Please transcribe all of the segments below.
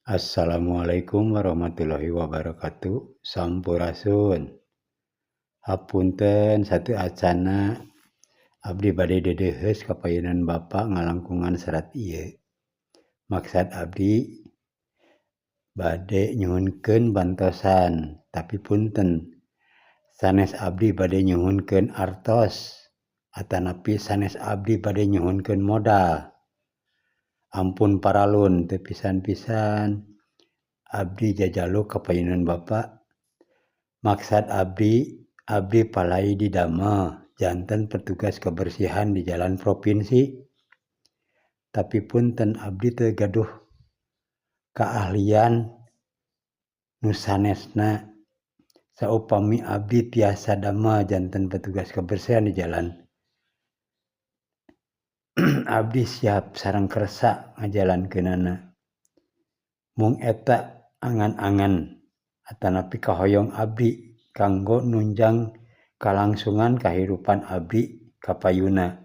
Assalamualaikum warahmatullahi wabarakatuh. Sampurasun. Hapunten satu acana abdi bade deudeuheus ka payunan Bapak ngalangkungan serat ieu. Maksad abdi bade nyuhunkeun bantosan, tapi punten sanes abdi bade nyuhunkeun artos atanapi sanes abdi bade nyuhunkeun modal. Ampun paralun teu pisan-pisan abdi jajaluk ka payunan Bapak. Maksad abdi, abdi palai didamel janten petugas kebersihan di jalan provinsi. Tapi punten abdi teu gaduh keahlian nu sanesna. Saupami abdi tiasa damel janten petugas kebersihan di jalan, abdi siap sareng kersa ngajalankeunnana. Mung eta angan-angan atanapi kahoyong abdi kanggo nunjang kalangsungan kahirupan abdi kapayuna.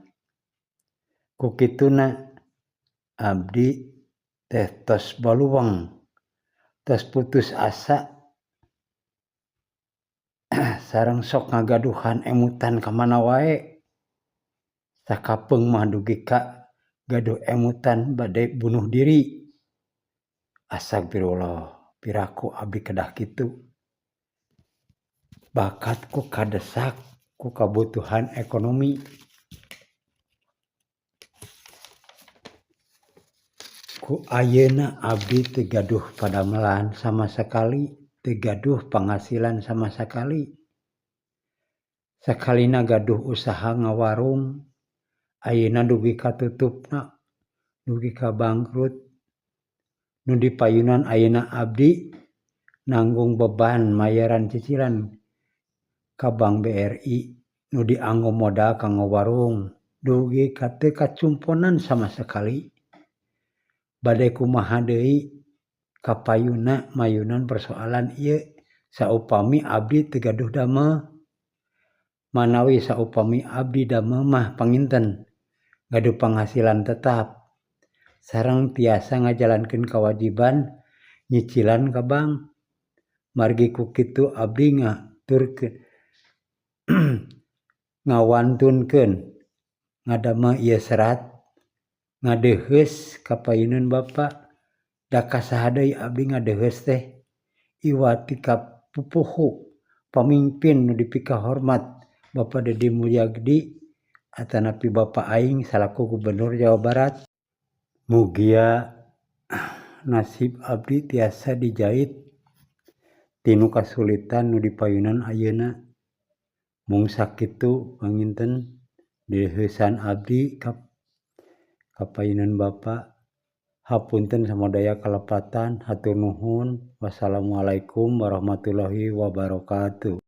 Ku kituna abdi teh tos baluweng, tos putus asa sareng sok ngagaduhan emutan ka mana wae. Sakapeung mah dugi ka gaduh emutan bade bunuh diri. Astagfirullah, piraku abdi kedah kitu. Bakat ku kadesak ku kabutuhan ekonomi. Ku ayeuna abdi teu gaduh padamelan sama sakali, teu gaduh panghasilan sama sakali. Sakalina gaduh usaha ngawarung, ayeuna dugi ka tutupna, dugi ka bangkrut. Nu dipayunan ayeuna abdi nanggung beban mayaran cicilan ka Bank BRI nu dianggo modal kanggo warung, dugi ka teu kacumponan sama sekali. Bade kumaha deui kapayuna mayunan persoalan ieu saupami abdi teu gaduh damel. Manawi saupami abdi damel mah panginten gaduh panghasilan tetap sareng tiasa ngajalankeun kewajiban nyicilan ka bank. Margi ku kitu abdi ngaturkeun ngawantunkeun ngadamel ieu serat ngadeuheus ka payuneun Bapa. Da ka saha deui abdi ngadeuheus teh iwat ti ka pupuhu pamimpin nu dipikahormat Bapak Dedi Mulyadi atanapi Bapak aing salaku Gubernur Jawa Barat. Mugia nasib abdi tiasa dijait tinu kasulitan nu dipayunan ayeuna. Mung sakitu panginten deuheusan abdi ka payunan Bapak. Hapunten samodaya kalepatan, hatur nuhun. Wassalamualaikum warahmatullahi wabarakatuh.